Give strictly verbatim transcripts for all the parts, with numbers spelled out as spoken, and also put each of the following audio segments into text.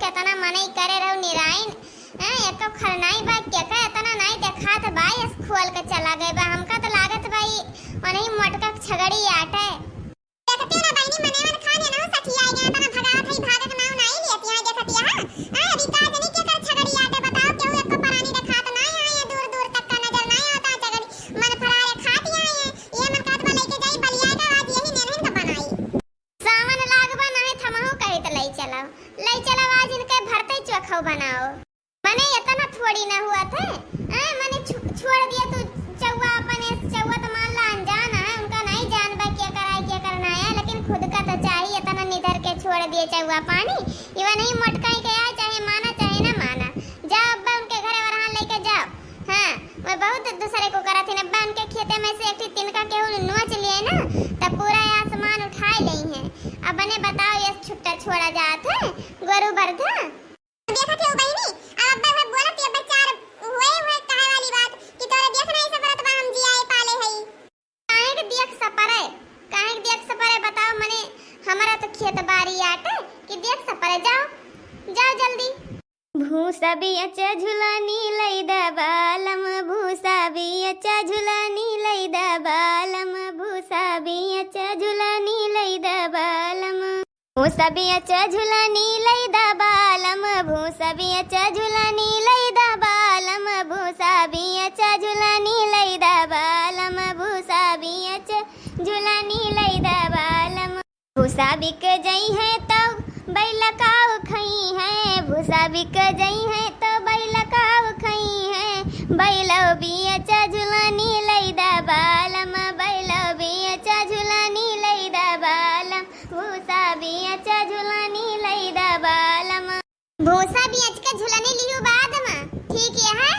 एतना मनई करे रहू निराइन, हैं, एको खर नाई बा, केका एतना नाई देखात बा, यस खोल के चला गए बा। हमका तो लागत बा ई ओनही मोटका छगड़ी आटे। देखते ना बहिनी, मने मन खाने ना सठिया गया, एतना भगावत है, भागक नाव नाई लियत यहाँ देखत यहाँ। हैं, अभी का जनी केकर छगड़ी आटे बताओ, केहू एको परानी देखात नाई है, ये दूर दूर तक का नजर नाई आवता छगड़ी, मन फरारे खात यहाँ है, ये मन कहत बा लइके जाई बलिया का, आज यही नेनहिन का बनाई। सावन लागबा नाहीं थमहू कहित लई चलव, लई चलव आज इनके भरते चोखव बनाओ। मने एतना थोड़ी ना हुआ थे, हैं? मने छु-, छोड़ दिया तू चौवा अपन, एस चौवा तो मान ला अनजान है, उनका नहीं जान बा क्या कराए, क्या करना है, लेकिन खुद का तो चाहिए, एतना निधर के छोड़ दिए चौवा पानी। इवा नहीं मोटकाई के आए, चाहे माना, चाहे ना माना। जा अब्बा उनके घरे वरहान लेके जाओ। हाँ, मैं बहुत दूसरे को करा थी, अब्बा उनके खेते में से एक ठी तिनका केहू नोच लिए ना, तब पूरा आसमान उठाए लेई है। अब मने बताओ, ये छुट्टा छोड़ा जात है, गोरू बरधा? देखत है बहिनी, अब अब्बा हुए बोलत है, अब्बा चार हुए हुए कहे वाली बात कि तोरे देख नहीं सपरत बा, हम जियाए पाले हई। काहे के देख सपरे, काहे के देख सपरे बताओ, मने हमारा तो खेत बारी आटे कि देख सपरे, जाओ, जाओ जल्दी। भूसा बियच झुलनी लई द बालम, भूसा बियच झुलनी लई द बालम, भूसा बियच झुलनी लई द बालम। भूसा बियच झुलनी लई द बालम, भूसा बियच झुलनी लई द बालम, भूसा बियच झुलनी लई द बालम, भूसा बियच झुलनी लई द बालम। भूसा बिक जइहैं तउ बैल काउ खइहैं, भूसा बिक जइहैं तउ बैल काउ खइहैं, बैल बियच झुलनी लई द बालम, बैल बियच झुलनी लई द बालम, भूसा बियच झुलनी लई द बालम। भूसा बियच के झुलनी लिहू बाद मा, ठीक है?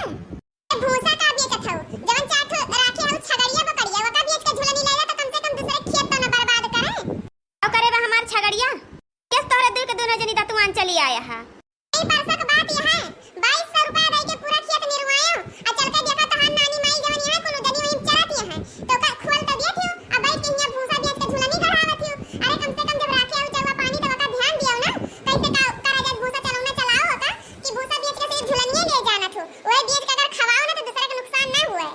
ए, भूसा का बेचत हऊ? जवन चार ठो राखे हऊ छगड़िया बकरिया, ओका बेच के झुलनी ले जा, तो कम से कम दूसरे खेत तो न बर्बाद करे। का करे बा हमार छगड़िया? केस तोहरे दुई के दुनो जनी दतुआन चली आया है। ई परसक बात यह है, बाईस सौ रुपया दे के पूरा खेत निरवायो, आ चल के देखा तोहार नानी माई जवन यहाँ कुल जनी वहीं चरत यहाँ, तो का खोल तो दिए थियो, आ बैठ के यहाँ भूसा बेच के झुलनी गढ़ावत थियो। अरे कम से कम जब राखे हऊ चौवा पानी तो ओका ध्यान दियो ना, कैसे का करा जाए भूसा चलौना चलाओ ओका, कि भूसा बेच के सिर्फ झुलनिए ले जाना थू, वही बेच के अगर खवाओ ना तो दूसरे के नुकसान ना हुए।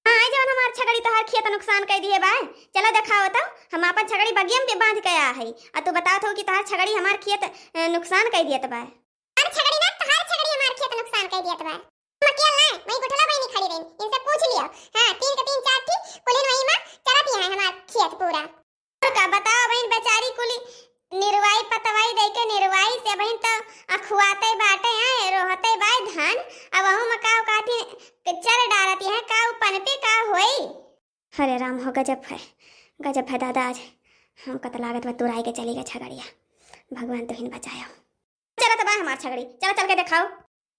हाँ, आई जवन हमार छगड़ी तोहार खेत नुकसान कई दिए बा। चला देखाओ तो, हम आपन छगड़ी बगिया में बांध के आ हई, आ तू बतावत हो कि तोहार छगड़ी हमार खेत, अ, नुकसान कई दियत बा। हमार छगड़ी ना, तोहार छगड़ी हमार खेत नुकसान कई दियत बा। हम अकेल ना, वही गुठला बहिनी खड़ी रही, इनसे पूछ लियो। हाँ, तीन के तीन चार थी, कुलिन वही में चरत ही है हमार खेत पूरा। और का बताओ बहिन, बेचारी कुली निरवाई पतवाई दे के निरवाई से बहिन तो अखुआते बाटे हैं, रोहते बाय धान। अब वहू में का काठी चर डारती है, का उ पनपे का होई। अरे राम हो, गजब है, गजब है दादा, आज हमका तो लागत बा तुराई के चली गई छगड़िया। भगवान तुहिन बचायो। चला तो बा हमार छगड़ी, चला चल के देखाओ।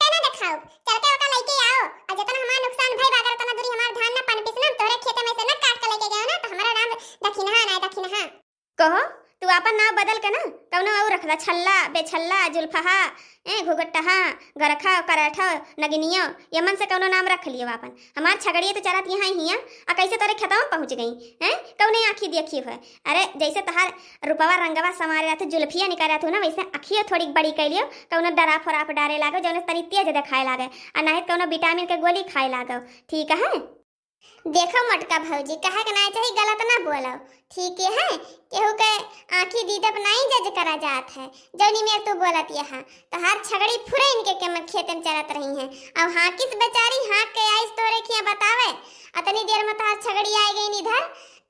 चल ना देखाओ, चल के ओका लइके आओ, और जितना हमार नुकसान भई बा, अगर उतना दूरी हमार धान ना पनपिस ना, हम तोहरे खेते में से ना काट के लइके गयो ना, तो हमारा नाम दखिनहा ना, दखिनहा। कहो, तू आपन नाव बदल के ना, कौनो और रख ला, छल्ला, बेछल्ला, जुल्फहा, ए, घुघुटहा, गरखा, करठा, नगिनियो, यमन से कौनो नाम रख लियो आपन। हमार छगड़िए तो चरत यहाँ ही हिया, आ कैसे तोरे खेतवा पहुँच गई, हैं? कौने आँखी देखी है? अरे, जैसे तहार रूपवा रंगवा संवारे रहत, जुल्फिया निकाल रहत हो ना, वैसे अखियो थोड़ी बड़ी कइ लियो, कौनो डराफ ओराफ डारे लागो, जौने तनी तेज देखाए लागे, आ नाहीं त कौनो विटामिन के गोली खाए लागो, ठीक है? देखो मोटका भौजी, कहे के नाहीं चाही, गलत ना बोलो, ठीक है? केहू के आँखी दीदप नाहीं जज करा जात है, जौनी में तू बोलत यहाँ, तोहार छगड़ी फुरैन के, के खेते में चरत रही है, अब हाँकिस बेचारी, हाँक के आइस तोरे खिया बतावे, अतनी देर में तोहार छगड़ी आइ गई इधर,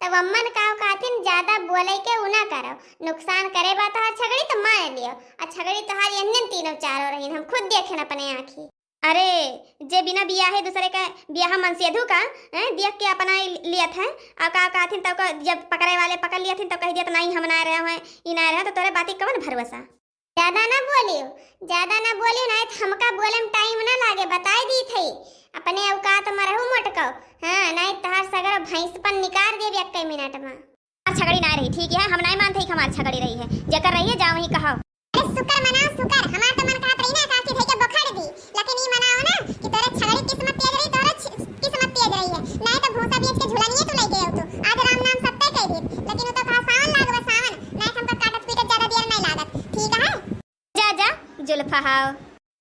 तब अम्मन का कहथिन, ज्यादा बोले के उ ना करो, नुकसान करे बा तोहार छगड़ी तो मान लियो, आ छगड़ी तोहार एहने तीनों चारों रहीन, हम खुद देखेन अपने आँखी। अरे, जे बिना बियाहे दूसरे के बियाह मनसेधू का, हैं, देख के अपना लियत है, आ का कहथिन तब का जब पकड़े वाले पकड़ लियथिन तो कह दियत, "नहीं, हम ना रहे हैं, ई ना रहे," तो तोरे बाती कवन भरोसा? ज्यादा ना बोलियो, ज्यादा ना बोलियो, नाहीं त हमका बोले में टाइम ना लागे, बताई दी थई। अपने औकात में रहू मोटको, हाँ, नाहीं त तहार सगरो भैंसपन निकार देब एक्के मिनट में। हमार छगड़ी ना रही, ठीक है, हम नाहीं मानते कि हमार छगड़ी रही है, जेकर रही है, जा वहीं कहो। अरे शुक्र मनाओ, शुक्र, हमार तो मन कहत रही ना, काकी धई के बोखड़ दी, लेकिन ई मनाओ ना कि तोरे छगड़ी किस्मत तेज रही, तोरे छ-, किस्मत तेज रही है, नाहीं तो भूसा बेच के झुलनिए तू लइके अउतू, आज राम नाम सत्य कह दी, लेकिन उ तो कहा सावन लागबा सावन, नाहीं तो हमका काटत पीटत ज्यादा देर नाहीं लागत, ठीक है? जा, जा, जो जुल्फा हाव।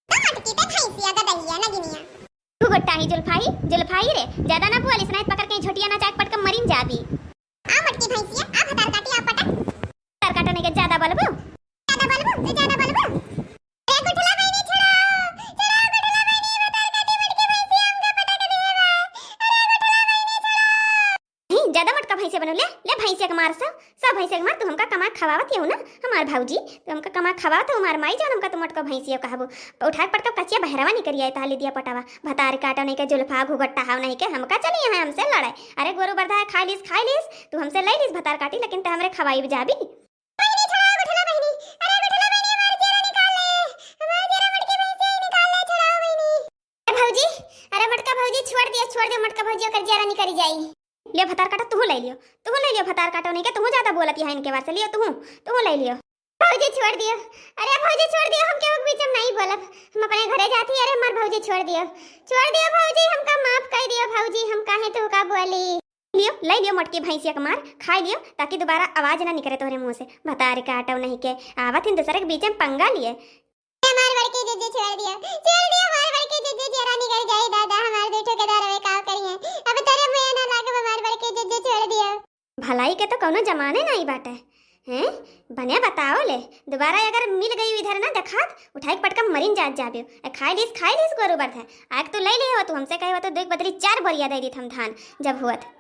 तो मटकी ते भैंसिया गदहिया नगिनिया। तू गोट्टा ही जुल्फा ही, जुल्फा ही रे। ज्यादा ना बोलिस, नहीं पकड़ के झोटिया ना चाक पटक मरिन जाबी। आ मटकी भैंसिया, आ भतार काटी, आ पटक। भतार काटा नहीं के ज्यादा बोलबू? ज्यादा बोलबू, तो ज्यादा बोलबू। अरे गुठला बहिनी छोड़ाओ, छोड़ाओ गुठला बहिनी, भतार काटी मटकी भैंसिया हमका पटक दिए बा। अरे गुठला बहिनी छोड़ाओ। नहीं, ज्यादा मोटका भैंसिया बनो, ले, ले भैंसिया के मार सब, सब भैंसिया के मार, तू हमका कमा खवावत हऊ ना, हमार भौजी, तू हमका कमा खवावत हऊ, हमार माई जान हमका तू मोटका भैंसिया कहबू। उठा के पटका कचिया बहरवा निकरी आई, ताली दिया पटावा, भतार काटा नहीं के जुल्फा घुघट्टा हाव नहीं के, हमका चली यहाँ हमसे लड़ाई। अरे गोरू बरधा है, खाई लीस, खाई लीस, तू हमसे लई लीस भतार काटी, लेकिन ते हमरे खवाई जाबी। बहिनी, छोड़ाओ गुठला बहिनी। अरे गुठला बहिनी, हमार जेरा निकाल ले। हमार जेरा मटकी भैंसिया ही निकाल ले, छोड़ाओ बहिनी। अरे भौजी, अरे मटका भौजी, छोड़ दियो, छोड़ दियो मटका भौजी, ओकर जेरा निकरी जाई। लियो भतार काटा, तुहू ले लियो, तुहू ले लियो भतार काटा, नहीं के तुहू ज्यादा बोलत यहाँ इनके बार से, लियो तुहू, तुहू ले लियो। भौजी छोड़ दियो, अरे भौजी छोड़ दियो, हम केहू के बीच में नहीं बोलब, हम अपने घरे जाती। अरे हमार भौजी छोड़ दियो, छोड़ दियो भौजी, हमका माफ कर दियो भौजी, हम काहे तुहका बोली। लियो, ले लियो मोटकी भैंसिया के मार, खाई लियो, ताकि दोबारा आवाज ना निकरे तोहरे मुंह से। भतार काटो नहीं के, आवत हिन दूसरे के बीच में पंगा लिए। हमार बड़की जिज्जी छोड़ दियो, छोड़ दियो, हमार बड़की जिज्जी जेरा निकरी जाई दादा, हमार बेटो के दारवे काव करिए, अब तोरे मुँह ना लागब, हमार बड़की जिज्जी छोड़ दियो। भलाई के तो कौनो जमाने नहीं बाटे, हैं? बने बताओ ले, दोबारा अगर मिल गई इधर ना देखात, उठाई के पटका मरिन जात जाबियो। ए, खाई लीस, खाई लीस गोरू बरधा। आग तो ले ले हो तू हमसे कहे हो तो देख बदली चार बोरिया दे दीत हम धान जब हुअत।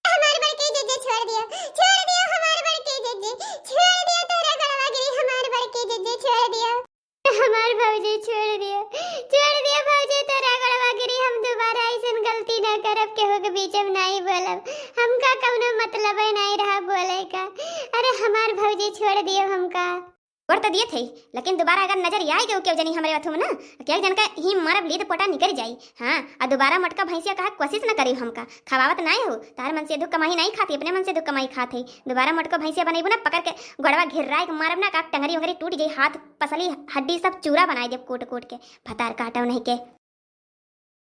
हमार बड़की जिज्जी छोड़ दियो, छोड़ दियो, हमार बड़की जिज्जी छोड़ दियो, तोहरा गड़वा गिरी, हमार बड़की जिज्जी छोड़ दियो। हमार भौजी छोड़ दियो, छोड़ दियो भौजी, तोहरा गड़वा गिरी, हम दोबारा ऐसन गलती ना करब, केहू के बीच में नहीं बोलब, हमका कौनो मतलब नहीं रहा बोले का। अरे हमार भौजी छोड़ दियो हमका। छोड़ तो दिए थे, लेकिन दोबारा अगर नजर आई केहू, केहू जनी हमरे अथु में ना, केहू जन का ही मारब लीद पोटा निकल जाई। हाँ, आ दोबारा मोटका भैंसिया कहा कोशिश न करी हमका, खवावत नाय हो, तार मन से दुख कमाई नहीं खाती, अपने मन से दुख कमाई खात है। दोबारा मोटका भैंसिया बनैबू ना, पकड़ के गोड़वा घिर्राए के मारब ना, का टंगरी उंगरी टूट जाई, हाथ पसली हड्डी सब चूरा बनाई देब कूट कूट के। भतार काटो नहीं के।